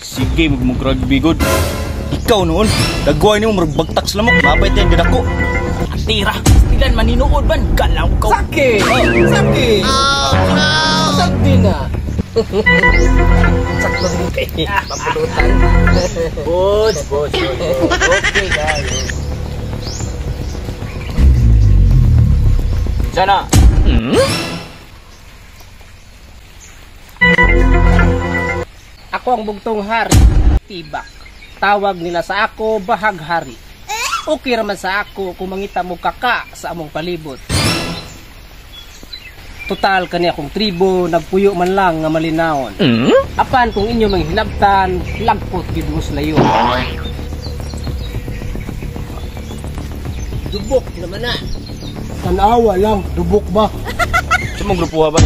Sige, mag rugby good. Ikaw noon, dagway nimo murag bagtak sa lamok, mapay tayo gidako. Tira, stilan maninuod man, galaw ka. Saki! Saki! Oh no! Sakdi na. Sakto din kay papulutan. Bods, bods, bods. Okay, guys. Sana. Ako ang bugtong hari, tibak. Tawag nila sa ako, bahag hari. Okay raman sa ako kung mangita mo kaka sa among palibot. Total kani akong tribo, nagpuyo man lang nga malinawon. Apan kung inyo manghilabtan, lagpot gid mo layo. Dubok naman na. Tanawa lang, dubok ba? Sa mong grupo ba?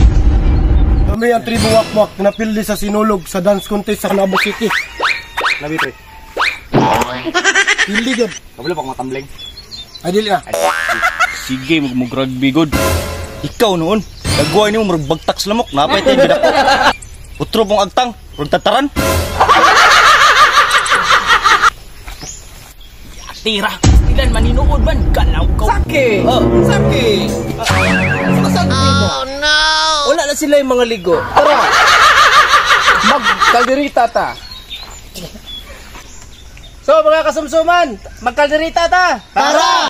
Kami ang tribo Wakwak na napildi sa Sinulog sa dance contest sa Canabo City. Labi pre. Pildi gud. Kabalo pa akong matambling. Ay dili na. Sige, mag rugby good. Ikaw noon, dagway nimo murag bagtak sa lamok, napay tayo gidako. Utro pong agtang, murag tataran. Tira, stilan maninuod man, galaw ka. Saki! Saki! Sakdi na. Oh no! Wala na sila yung mga ligo. Tara! Magkalderita ta. So mga kasumsuman, magkalderita ta! Tara!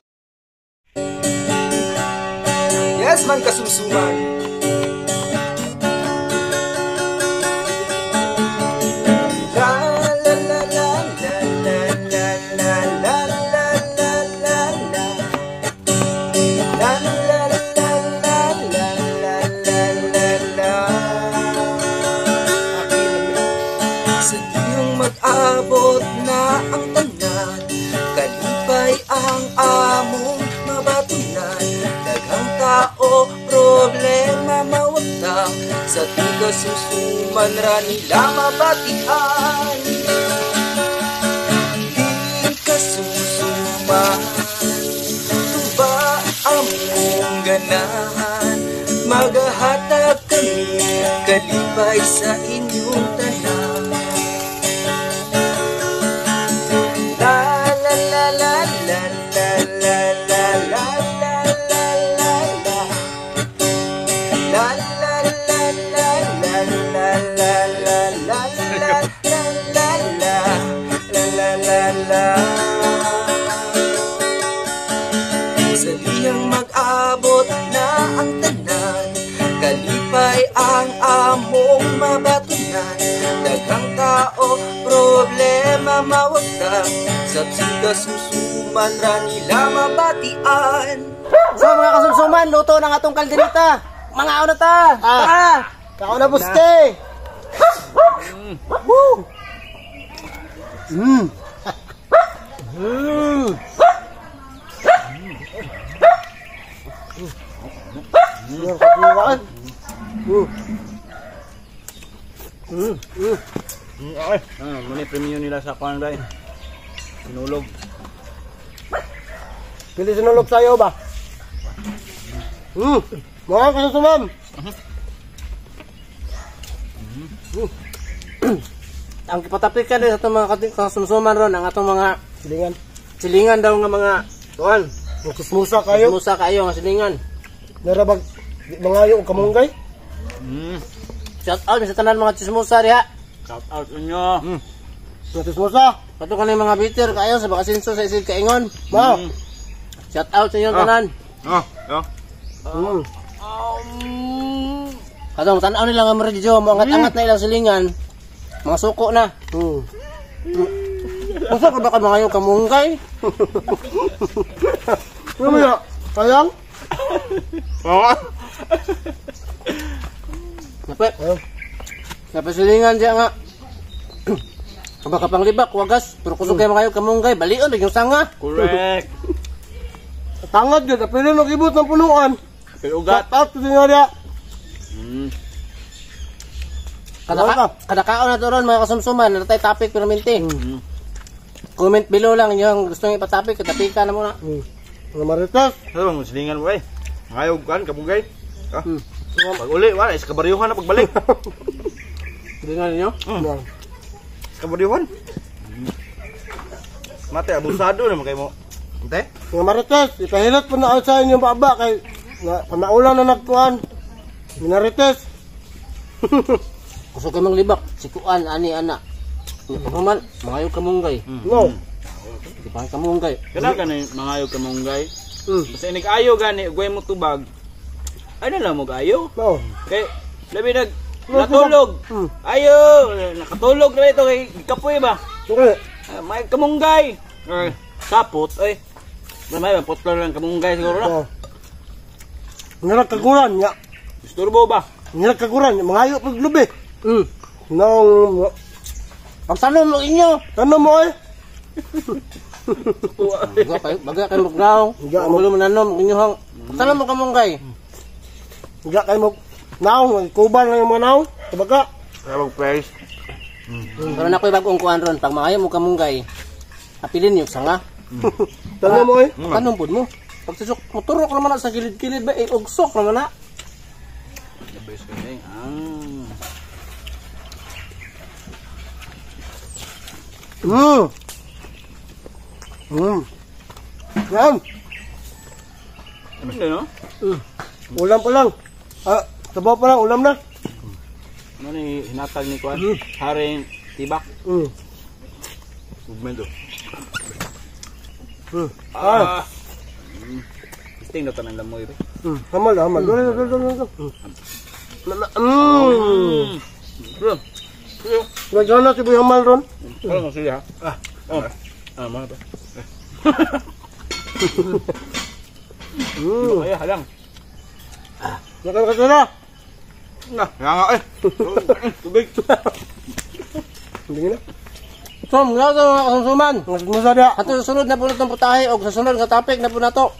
Yes man kasumsuman. La la la la la la la la la la la la la. La la la la la la la la la la. Sa diyong mag-abot na ang tanan, kalipay ang among mabatunan. Daghang tao, problema mawagtang, sa tigasusuman ra nila mabatian. Di kasusuman, tuba among ganahan, magahatag kami kalipay sa inyong tanan. La la la la la la la la la la la la la. La la la la la la la la la la la la la la la la la. Sa diyang mag-abot na ang tanan, kalipay ang among mabatunan. Daghang tao, problema mawagtang, sa tigasusuman ra nila mabatian. So mga kasumsuman, luto na ang atong kalderita. Mga na ta! Tara! Kao na buste. Woo! Mm. Mm. Mm. Mm. Okay. Muna premium nila sa kuan bay. Sinulog. Pili sinulog sayo ba? Mga kasumsuman. Ang ipatapikan din sa atong mga kasumsuman ron, ang atong mga Silingan. silingan daw nga mga tuan. Kusmusa kayo. Musa kayo nga silingan. Narabag di mangayo og kamunggay. Shout out sa tanan mga chismosa diha. Shout out inyo. Mga chismosa. Kato kanang mga bitter kayo sa bakasinso sa isid kaingon. Ma. Shout out sa inyong tanan. Oh, oh. Mm. Katong tan-aw nila nga mga mo angat-angat na ilang silingan. Mga suko na. Usa ka ba ka mga yung kamunggay? Ano mo ya? Sayang? Nape. Napasilingan siya nga. Baka panglibak, wagas, pero kusog kayo mga kamunggay, balion yung sanga. Correct. Tangad gyud, apil magibot ng punuan. Pero ugat. Shout out sa inyo diha. Kada kaon na to ron mga kasumsuman, na tayo topic pero minti. Comment below lang yung gusto nyo ipatopic, katapika na muna. Mga marites. Ano bang silingan mo eh? Ngayon kan kabugay. Ah. Pag uli, wala is kabaryuhan na pagbalik. Silingan ninyo? Mm. Kabodiwan. Mate abusado naman kay mo. Ante? Mga marites, ipahilot po na sa inyong baba kay na, panaulan na nagkuan. Minarites. Kusog ka maglibak, sikuan ani ana. Paghuman, mangayo kamunggay. No. Di pa kamunggay. Kana ka na mangayo kamunggay. Mm. Basta inig-ayo gani, ugway mo tubag. Ano lang mo ayo? No. Kay labi nag natulog. Mm. Ayo, nakatulog na ito kay kapoy ba? Okay. Ah, may kamunggay. Eh, sapot ay. May putlo lang kamunggay siguro na. Oh. Ngira kaguran ya. Disturbo ba? Ngira kaguran, mangayo pag lubi. Mm. Nang Pagtanom mo inyo. tanong mo eh. Baga kayo, baga kayo magdaw. Baga mo. Mulo mananom inyo hang. Pagtanom mo kamunggay. Nga kay mo naong, kuban lang yung mga naong. Tabaga. Sabog face. Pero na ko'y bagong kuan ron, pag mangayo mo kamunggay. Apilin yung sanga. Tanong mo eh. Pagtanom pud mo. Pagsusok, moturok naman na sa gilid-gilid ba, eh, ugsok naman na. The best kay. Ah. Mm. Mm. Yan. Ano no? Ulam pa lang. Ah, sabaw pa lang, ulam na. Ano ni hinatag ni kuan? Haring tibak. Mm. Movement oh. Mm. Ah. Ah. Sting na tanan lamoy ba. Mm. Hamal, hamal. Dole, dole, dole, dole. Mm. Bro. Nagana si Boy Hamal ron. Ano siya? Ah. Oh. Ah, mga ba? Mm. Ay, halang. Nakakasala. Na, nga nga eh. Tubig. Hindi na. So, mga sa mga kasumsuman. Musa dia. Ato sa sunod na po natong putahe o sa sunod nga topic na po nato.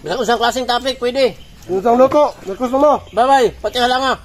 Bisag usang klaseng topic, pwede. Yung isang luto. Nagkusto mo. Bye-bye. Pati halanga.